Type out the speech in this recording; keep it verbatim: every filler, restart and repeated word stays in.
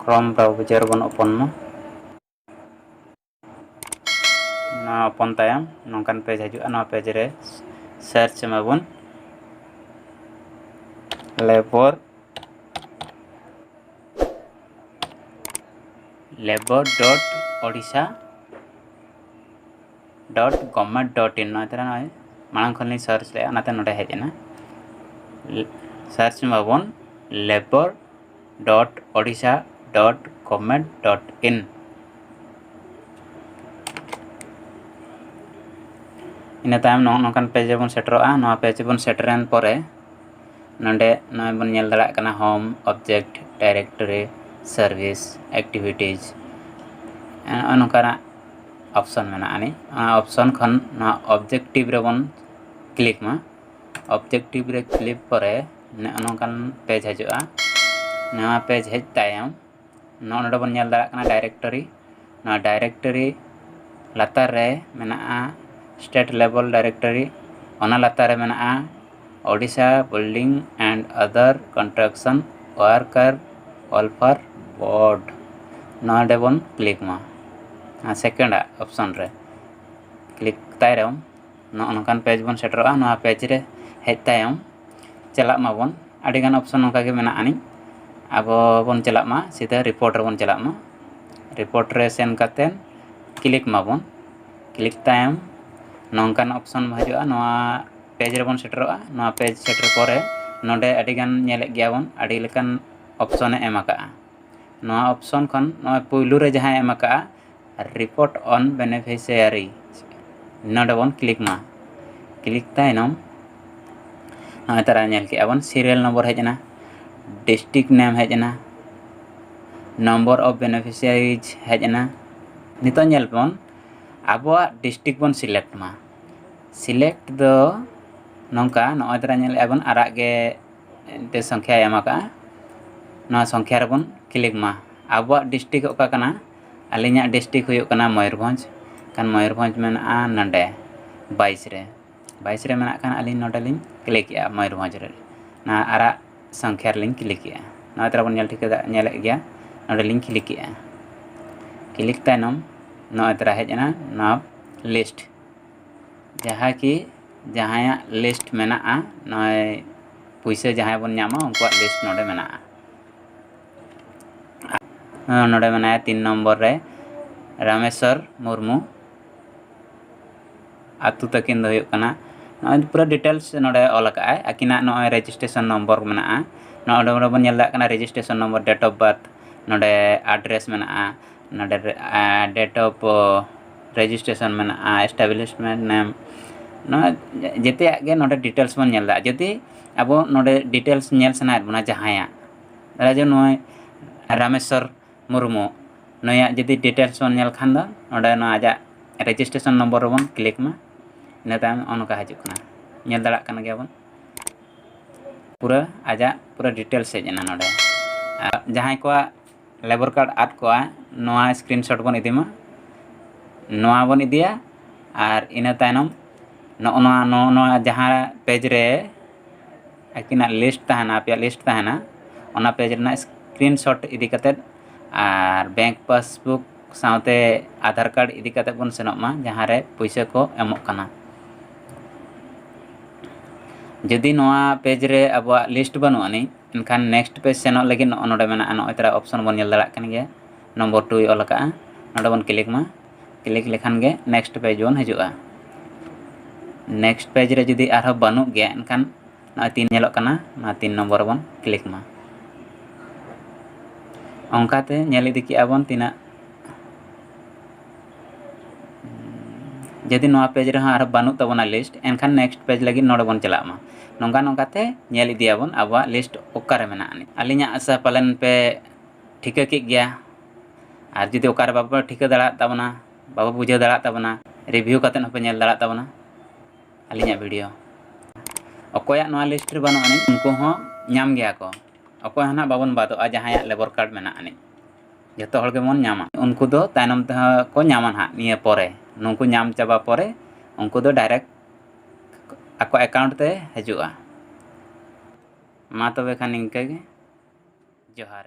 Chrome browser ᱵᱚᱱ open ᱢᱟ᱾ ᱱᱚᱣᱟ ᱳᱯᱮᱱ ᱛᱟᱭᱚᱢ ᱱᱚᱝᱠᱟᱱ ᱯᱮᱡᱽ ᱦᱤᱡᱩᱜᱼᱟ᱾ ᱱᱚᱣᱟ ᱯᱮᱡᱽ ᱨᱮ ᱥᱟᱨᱪ ᱮᱢᱟᱵᱚᱱ labour labour dot odisha dot government dot in᱾ ᱱᱚᱣᱟ ᱛᱟᱨᱟ ᱱᱚᱜᱼᱚᱭ ᱢᱟᱲᱟᱝ ᱠᱷᱚᱱ ᱞᱤᱧ ᱥᱟᱨᱪ ᱞᱮᱫᱼᱟ, ᱚᱱᱟᱛᱮ ᱱᱚᱰᱮ ᱦᱮᱡ ᱮᱱᱟ᱾ ᱥᱟᱨᱪ ᱮᱢᱟᱵᱚᱱ labour dot odisha dot government dot in᱾ ᱤᱱᱟᱹ ᱛᱟᱭᱚᱢ ᱱᱚᱜᱼᱚ ᱱᱚᱝᱠᱟᱱ ᱯᱮᱡᱽ ᱨᱮᱵᱚᱱ ᱥᱮᱴᱮᱨᱚᱜᱼᱟ᱾ ᱱᱚᱣᱟ ᱯᱮᱡᱽ ᱨᱮᱵᱚᱱ ᱥᱮᱴᱮᱨᱮᱱ ᱯᱚᱨᱮ ᱱᱚᱰᱮ ᱱᱚᱜᱼᱚᱭ ᱵᱚᱱ ᱧᱮᱞ ᱫᱟᱲᱮᱭᱟᱜ ᱠᱟᱱᱟ home, object, directory, service, activities, ᱱᱚᱜᱼᱚ ᱱᱚᱝᱠᱟᱱᱟᱜ ᱚᱯᱥᱚᱱ ᱢᱮᱱᱟᱜᱼᱟ᱾ ᱱᱤ ᱚᱱᱟ ᱚᱯᱥᱚᱱ ᱠᱷᱚᱱ ᱱᱚᱣᱟ ᱚᱵᱡᱮᱠᱴᱤᱵᱷ ᱨᱮᱵᱚᱱ ᱠᱞᱤᱠ ᱢᱟ᱾ ᱚᱵᱡᱮᱠᱴᱤᱵᱷ ᱨᱮ ᱠᱞᱤᱠ ᱯᱚᱨᱮ ᱱᱚᱜᱼᱚ ᱱᱚᱝᱠᱟᱱ ᱯᱮᱡᱽ ᱦᱤᱡᱩᱜᱼᱟ᱾ ᱱᱚᱣᱟ ᱯᱮᱡᱽ ᱦᱮᱡ ᱛᱟᱭᱚᱢ ᱱᱚᱜᱼᱚ ᱱᱚᱰᱮ ᱵᱚᱱ ᱧᱮᱞ ᱫᱟᱲᱮᱭᱟᱜ ᱠᱟᱱᱟ ᱰᱟᱭᱨᱮᱠᱴᱚᱨᱤ᱾ ᱱᱚᱣᱟ ᱰᱟᱭᱨᱮᱠᱴᱚᱨᱤ ᱞᱟᱛᱟᱨ ᱨᱮ ᱢᱮᱱᱟᱜᱼᱟ state level directory, ᱚᱱᱟ ᱞᱟᱛᱟᱨ ᱨᱮ ᱢᱮᱱᱟᱜᱼᱟ Odisha Building and Other Construction Worker Welfare Board᱾ ᱱᱚᱰᱮ ᱵᱚᱱ ᱠᱞᱤᱠ ᱢᱟ᱾ ᱥᱮᱠᱮᱱᱰ ᱟᱜ ᱚᱯᱥᱚᱱ ᱨᱮ ᱠᱞᱤᱠ ᱛᱟᱭᱚᱢ ᱱᱚᱜᱼᱚ ᱱᱚᱝᱠᱟᱱ ᱯᱮᱡᱽ ᱵᱚᱱ ᱥᱮᱴᱮᱨᱚᱜᱼᱟ᱾ ᱱᱚᱣᱟ ᱯᱮᱡᱽ ᱨᱮ ᱦᱮᱡ ᱛᱟᱭᱚᱢ ᱪᱟᱞᱟᱜ ᱢᱟᱵᱚᱱ, ᱟᱹᱰᱤᱜᱟᱱ ᱚᱯᱥᱚᱱ ᱱᱚᱝᱠᱟ ᱜᱮ ᱢᱮᱱᱟᱜ ᱟᱹᱱᱤᱡ᱾ ᱟᱵᱚ ᱵᱚᱱ ᱪᱟᱞᱟᱜ ᱢᱟ ᱥᱤᱫᱷᱟᱹ ᱨᱤᱯᱳᱨᱴ ᱨᱮᱵᱚᱱ ᱪᱟᱞᱟᱜ ᱢᱟ᱾ ᱨᱤᱯᱳᱨᱴ ᱨᱮ ᱥᱮᱱ ᱠᱟᱛᱮᱫ ᱠᱞᱤᱠ ᱢᱟᱵᱚᱱ᱾ ᱠᱞᱤᱠ ᱛᱟᱭᱚᱢ ᱱᱚᱝᱠᱟᱱ ᱚᱯᱥᱚᱱ ᱦᱤᱡᱩᱜᱼᱟ᱾ ᱱᱚᱣᱟ ᱯᱮᱡᱽ ᱨᱮᱵᱚᱱ ᱥᱮᱴᱮᱨᱚᱜᱼᱟ᱾ ᱱᱚᱣᱟ ᱯᱮᱡᱽ ᱥᱮᱴᱮᱨ ᱯᱚᱨᱮ ᱱᱚᱰᱮ ᱟᱹᱰᱤᱜᱟᱱ ᱧᱮᱞᱮᱫ ᱜᱮᱭᱟ ᱵᱚᱱ, ᱟᱹᱰᱤ ᱞᱮᱠᱟᱱ ᱚᱯᱥᱚᱱᱮ ᱮᱢ ᱟᱠᱟᱫᱼᱟ᱾ ᱱᱚᱣᱟ ᱚᱯᱥᱚᱱ ᱠᱷᱚᱱ ᱱᱚᱜᱼᱚᱭ ᱯᱩᱭᱞᱩ ᱨᱮ ᱡᱟᱦᱟᱸᱭ ᱮᱢ ᱟᱠᱟᱫᱼᱟ Report on Beneficiary, ᱱᱚᱰᱮ ᱵᱚᱱ ᱠᱞᱤᱠ ᱢᱟ᱾ ᱠᱞᱤᱠ ᱛᱟᱭᱱᱚᱢ ᱱᱚᱜᱼᱚᱭ ᱛᱟᱨᱟ ᱧᱮᱞ ᱠᱮᱜᱼᱟ ᱵᱚᱱ ᱥᱤᱨᱤᱭᱟᱞ ᱱᱚᱢᱵᱚᱨ ᱦᱮᱡ ᱮᱱᱟ, ᱰᱤᱥᱴᱨᱤᱠᱴ ᱱᱮᱢ ᱦᱮᱡ ᱮᱱᱟ, number of beneficiaries ᱦᱮᱡ ᱮᱱᱟ᱾ ᱱᱤᱛᱚᱜ ᱧᱮᱞ ᱵᱚᱱ ᱟᱵᱚᱣᱟᱜ ᱰᱤᱥᱴᱨᱤᱠᱴ ᱵᱚᱱ ᱥᱤᱞᱮᱠᱴ ᱢᱟ᱾ ᱥᱤᱞᱮᱠᱴ ᱫᱚ ᱱᱚᱝᱠᱟ ᱱᱚᱜᱼᱚᱭ ᱛᱟᱨᱟ ᱧᱮᱞᱮᱜᱼᱟ ᱵᱚᱱ ᱟᱨᱟᱜ ᱜᱮ ᱢᱤᱫᱴᱮᱱ ᱥᱚᱝᱠᱷᱭᱟᱭ ᱮᱢ ᱟᱠᱟᱫᱼᱟ᱾ ᱱᱚᱣᱟ ᱥᱚᱝᱠᱷᱭᱟ ᱨᱮᱵᱚᱱ ᱠᱞᱤᱠ ᱢᱟ᱾ ᱟᱵᱚᱣᱟᱜ ᱰᱤᱥᱴᱨᱤᱠᱴ ᱚᱠᱟ ᱠᱟᱱᱟ? ᱟᱹᱞᱤᱧᱟᱜ ᱰᱤᱥᱴᱨᱤᱠᱴ ᱦᱩᱭᱩᱜ ᱠᱟᱱᱟ ᱢᱚᱭᱩᱨᱵᱷᱚᱸᱡᱽ᱾ ᱠᱷᱟᱱ ᱢᱚᱭᱩᱨᱵᱷᱚᱸᱡᱽ ᱢᱮᱱᱟᱜᱼᱟ ᱱᱚᱰᱮ ᱵᱟᱭᱤᱥ ᱨᱮ, ᱵᱟᱭᱤᱥ ᱨᱮ ᱢᱮᱱᱟᱜ ᱠᱷᱟᱱ ᱟᱹᱞᱤᱧ ᱱᱚᱰᱮ ᱞᱤᱧ ᱠᱞᱤᱠᱮᱜᱼᱟ ᱢᱚᱭᱩᱨᱵᱷᱚᱸᱡᱽ ᱨᱮ, ᱱᱚᱣᱟ ᱟᱨᱟᱜ ᱥᱚᱝᱠᱷᱭᱟ ᱨᱮᱞᱤᱧ ᱠᱞᱤᱠᱮᱜᱼᱟ᱾ ᱱᱚᱣᱟ ᱛᱟᱨᱟ ᱵᱚᱱ ᱧᱮᱞ ᱴᱷᱤᱠᱟᱹ ᱫᱟ-, ᱧᱮᱞᱮᱫ ᱜᱮᱭᱟ ᱱᱚᱰᱮ ᱞᱤᱧ ᱠᱞᱤᱠᱮᱜᱼᱟ᱾ ᱠᱞᱤᱠ ᱛᱟᱭᱱᱚᱢ ᱱᱚᱜᱼᱚᱭ ᱛᱚᱨᱟ ᱦᱮᱡ ᱮᱱᱟ ᱱᱚᱣᱟ ᱞᱤᱥᱴ, ᱡᱟᱦᱟᱸ ᱠᱤ ᱡᱟᱦᱟᱸᱭᱟᱜ ᱞᱤᱥᱴ ᱢᱮᱱᱟᱜᱼᱟ, ᱱᱚᱜᱼᱚᱭ ᱯᱩᱭᱥᱟᱹ ᱡᱟᱦᱟᱸᱭ ᱵᱚᱱ ᱧᱟᱢᱟ ᱩᱱᱠᱩᱣᱟᱜ ᱞᱤᱥᱴ ᱱᱚᱰᱮ ᱢᱮᱱᱟᱜᱼᱟ᱾ ᱱᱚᱰᱮ ᱢᱮᱱᱟᱭᱟ ᱛᱤᱱ ᱱᱚᱢᱵᱚᱨ ᱨᱮ ᱨᱟᱢᱮᱥᱣᱚᱨ ᱢᱩᱨᱢᱩ, ᱟᱹᱛᱩ ᱛᱟᱹᱠᱤᱱ ᱫᱚ ᱦᱩᱭᱩᱜ ᱠᱟᱱᱟ, ᱱᱚᱜᱼᱚᱭ ᱯᱩᱨᱟᱹ ᱰᱤᱴᱮᱞᱥ ᱱᱚᱰᱮ ᱚᱞ ᱟᱠᱟᱫ ᱟᱭ, ᱟᱹᱠᱤᱱᱟᱜ ᱱᱚᱜᱼᱚᱭ ᱨᱮᱡᱤᱥᱴᱨᱮᱥᱚᱱ ᱱᱚᱢᱵᱚᱨ ᱢᱮᱱᱟᱜᱼᱟ, ᱱᱚᱜᱼᱚᱭ ᱱᱚᱰᱮ ᱵᱚᱱ ᱧᱮᱞ ᱫᱟᱲᱮᱭᱟᱜ ᱠᱟᱱᱟ registration number, date of birth, ᱱᱚᱰᱮ ᱟᱰᱨᱮᱥ ᱢᱮᱱᱟᱜᱼᱟ, ᱱᱚᱰᱮ ᱰᱮᱴ ᱚᱯᱷ ᱨᱮᱡᱤᱥᱴᱨᱮᱥᱚᱱ ᱢᱮᱱᱟᱜᱼᱟ, ᱮᱥᱴᱟᱵᱞᱤᱥᱢᱮᱱᱴ ᱱᱮᱢ, ᱱᱚᱣᱟ ᱡᱮᱛᱮᱭᱟᱜ ᱜᱮ ᱱᱚᱰᱮ ᱰᱤᱴᱮᱞᱥ ᱵᱚᱱ ᱧᱮᱞ ᱫᱟ᱾ ᱡᱩᱫᱤ ᱟᱵᱚ ᱱᱚᱰᱮ ᱰᱤᱴᱮᱞᱥ ᱧᱮᱞ ᱥᱟᱱᱟᱭᱮᱫ ᱵᱚᱱᱟ ᱡᱟᱦᱟᱸᱭᱟᱜ, ᱫᱷᱚᱨᱟ ᱡᱮ ᱱᱩᱭ ᱨᱟᱢᱮᱥᱣᱚᱨ ᱢᱩᱨᱢᱩ, ᱱᱩᱭᱟᱜ ᱡᱩᱫᱤ ᱰᱤᱴᱮᱞᱥ ᱵᱚᱱ ᱧᱮᱞ ᱠᱷᱟᱱ ᱫᱚ ᱱᱚᱰᱮ ᱱᱚᱣᱟ ᱟᱡᱟᱜ ᱨᱮᱡᱤᱥᱴᱨᱮᱥᱚᱱ ᱱᱚᱢᱵᱚᱨ ᱨᱮᱵᱚᱱ ᱠᱞᱤᱠ ᱢᱟ᱾ ᱤᱱᱟᱹ ᱛᱟᱭᱚᱢ ᱱᱚᱜᱼᱚ ᱱᱚᱝᱠᱟ ᱦᱤᱡᱩᱜ ᱠᱟᱱᱟ, ᱧᱮᱞ ᱫᱟᱲᱮᱭᱟᱜ ᱠᱟᱱ ᱜᱮᱭᱟᱵᱚᱱ ᱯᱩᱨᱟᱹ ᱟᱡᱟᱜ ᱯᱩᱨᱟᱹ ᱰᱤᱴᱮᱞᱥ ᱦᱮᱡ ᱮᱱᱟ ᱱᱚᱰᱮ᱾ ᱟᱨ ᱡᱟᱦᱟᱸᱭ ᱠᱚᱣᱟᱜ ᱞᱮᱵᱚᱨ ᱠᱟᱨᱰ ᱟᱫ ᱠᱚᱣᱟ, ᱱᱚᱣᱟ ᱥᱠᱨᱤᱱᱥᱚᱴ ᱵᱚᱱ ᱤᱫᱤ ᱢᱟ, ᱱᱚᱣᱟ ᱵᱚᱱ ᱤᱫᱤᱭᱟ᱾ ᱟᱨ ᱤᱱᱟᱹ ᱛᱟᱭᱱᱚᱢ ᱱᱚᱜᱼᱚ ᱱᱚᱣᱟ, ᱱᱚᱜᱼᱚ ᱱᱚᱣᱟ ᱡᱟᱦᱟᱸ ᱯᱮᱡᱽ ᱨᱮ ᱟᱹᱠᱤᱱᱟᱜ ᱞᱤᱥᱴ ᱛᱟᱦᱮᱱᱟ, ᱟᱯᱮᱭᱟᱜ ᱞᱤᱥᱴ ᱛᱟᱦᱮᱱᱟ, ᱚᱱᱟ ᱯᱮᱡᱽ ᱨᱮᱱᱟᱜ ᱥᱠᱨᱤᱱᱥᱚᱴ ᱤᱫᱤ ᱠᱟᱛᱮᱫ ᱟᱨ ᱵᱮᱝᱠ ᱯᱟᱥᱵᱩᱠ ᱥᱟᱶᱛᱮ ᱟᱫᱷᱟᱨ ᱠᱟᱨᱰ ᱤᱫᱤ ᱠᱟᱛᱮᱫ ᱵᱚᱱ ᱥᱮᱱᱚᱜ ᱢᱟ, ᱡᱟᱦᱟᱸ ᱨᱮ ᱯᱩᱭᱥᱟᱹ ᱠᱚ ᱮᱢᱚᱜ ᱠᱟᱱᱟ᱾ ᱡᱩᱫᱤ ᱱᱚᱣᱟ ᱯᱮᱡᱽ ᱨᱮ ᱟᱵᱚᱣᱟᱜ ᱞᱤᱥᱴ ᱵᱟᱹᱱᱩᱜ ᱟᱹᱱᱤᱡ, ᱮᱱᱠᱷᱟᱱ ᱱᱮᱠᱥᱴ ᱯᱮᱡᱽ ᱥᱮᱱᱚᱜ ᱞᱟᱹᱜᱤᱫ ᱱᱚᱜᱼᱚ ᱱᱚᱰᱮ ᱢᱮᱱᱟᱜᱼᱟ, ᱱᱚᱜᱼᱚᱭ ᱛᱚᱨᱟ ᱚᱯᱥᱚᱱ ᱵᱚᱱ ᱧᱮᱞ ᱫᱟᱲᱮᱭᱟᱜ ᱠᱟᱱ ᱜᱮᱭᱟ, ᱱᱚᱢᱵᱚᱨ ᱴᱩᱭ ᱚᱞ ᱟᱠᱟᱫᱼᱟ, ᱱᱚᱰᱮ ᱵᱚᱱ ᱠᱞᱤᱠ ᱢᱟ᱾ ᱠᱞᱤᱠ ᱞᱮᱠᱷᱟᱱ ᱜᱮ ᱱᱮᱠᱥᱴ ᱯᱮᱡᱽ ᱵᱚᱱ ᱦᱤᱡᱩᱜᱼᱟ᱾ ᱱᱮᱠᱥᱴ ᱯᱮᱡᱽ ᱨᱮ ᱡᱩᱫᱤ ᱟᱨᱦᱚᱸ ᱵᱟᱹᱱᱩᱜ ᱜᱮᱭᱟ, ᱮᱱᱠᱷᱟᱱ ᱱᱚᱜᱼᱚᱭ ᱛᱤᱱ ᱧᱮᱞᱚᱜ ᱠᱟᱱᱟ, ᱱᱚᱣᱟ ᱛᱤᱱ ᱱᱚᱢᱵᱚᱨ ᱨᱮᱵᱚᱱ ᱠᱞᱤᱠ ᱢᱟ᱾ ᱚᱱᱠᱟᱛᱮ ᱧᱮᱞ ᱤᱫᱤ ᱠᱮᱜᱼᱟ ᱵᱚᱱ ᱛᱤᱱᱟᱹᱜ᱾ ᱡᱩᱫᱤ ᱱᱚᱣᱟ ᱯᱮᱡᱽ ᱨᱮᱦᱚᱸ ᱟᱨᱦᱚᱸ ᱵᱟᱹᱱᱩᱜ ᱛᱟᱵᱚᱱᱟ ᱞᱤᱥᱴ, ᱮᱱᱠᱷᱟᱱ ᱱᱮᱠᱥᱴ ᱯᱮᱡᱽ ᱞᱟᱹᱜᱤᱫ ᱱᱚᱰᱮ ᱵᱚᱱ ᱪᱟᱞᱟᱜ ᱢᱟ᱾ ᱱᱚᱝᱠᱟ ᱱᱚᱝᱠᱟᱛᱮ ᱧᱮᱞ ᱤᱫᱤᱭᱟᱵᱚᱱ ᱟᱵᱚᱣᱟᱜ ᱞᱤᱥᱴ ᱚᱠᱟᱨᱮ ᱢᱮᱱᱟᱜ ᱟᱹᱱᱤᱡ᱾ ᱟᱹᱞᱤᱧᱟᱜ ᱟᱥᱟ ᱯᱟᱞᱮᱱ ᱯᱮ ᱴᱷᱤᱠᱟᱹ ᱠᱮᱫ ᱜᱮᱭᱟ᱾ ᱟᱨ ᱡᱩᱫᱤ ᱚᱠᱟᱨᱮ ᱵᱟᱯᱮ ᱴᱷᱤᱠᱟᱹ ᱫᱟᱲᱮᱭᱟᱜ ᱛᱟᱵᱚᱱᱟ, ᱵᱟᱯᱮ ᱵᱩᱡᱷᱟᱹᱣ ᱫᱟᱲᱮᱭᱟᱜ ᱛᱟᱵᱚᱱᱟ, ᱨᱤᱵᱷᱤᱭᱩ ᱠᱟᱛᱮᱫ ᱦᱚᱸᱯᱮ ᱧᱮᱞ ᱫᱟᱲᱮᱭᱟᱜ ᱛᱟᱵᱚᱱᱟ ᱟᱹᱞᱤᱧᱟᱜ ᱵᱷᱤᱰᱤᱭᱳ᱾ ᱚᱠᱚᱭᱟᱜ ᱱᱚᱣᱟ ᱞᱤᱥᱴ ᱨᱮ ᱵᱟᱹᱱᱩᱜ ᱟᱹᱱᱤᱡ, ᱩᱱᱠᱩ ᱦᱚᱸ ᱧᱟᱢ ᱜᱮᱭᱟ ᱠᱚ᱾ ᱚᱠᱚᱭ ᱦᱚᱸ ᱱᱟᱦᱟᱜ ᱵᱟᱵᱚᱱ ᱵᱟᱫᱚᱜᱼᱟ, ᱡᱟᱦᱟᱸᱭᱟᱜ ᱞᱮᱵᱚᱨ ᱠᱟᱨᱰ ᱢᱮᱱᱟᱜ ᱟᱹᱱᱤᱡ, ᱡᱚᱛᱚ ᱦᱚᱲ ᱜᱮᱵᱚᱱ ᱧᱟᱢᱟ᱾ ᱩᱱᱠᱩ ᱫᱚ ᱛᱟᱭᱱᱚᱢ ᱛᱮᱦᱚᱸ ᱠᱚ ᱧᱟᱢᱟ ᱱᱟᱦᱟᱜ ᱱᱤᱭᱟᱹ ᱯᱚᱨᱮ᱾ ᱱᱩᱠᱩ ᱧᱟᱢ ᱪᱟᱵᱟ ᱯᱚᱨᱮ ᱩᱱᱠᱩ ᱫᱚ ᱰᱟᱭᱨᱮᱠᱴ ᱟᱠᱚ ᱮᱠᱟᱣᱩᱱᱴ ᱛᱮ ᱦᱤᱡᱩᱜᱼᱟ᱾ ᱢᱟ ᱛᱚᱵᱮ ᱠᱷᱟᱱ ᱱᱤᱝᱠᱟᱹ ᱜᱮ, ᱡᱚᱦᱟᱨ᱾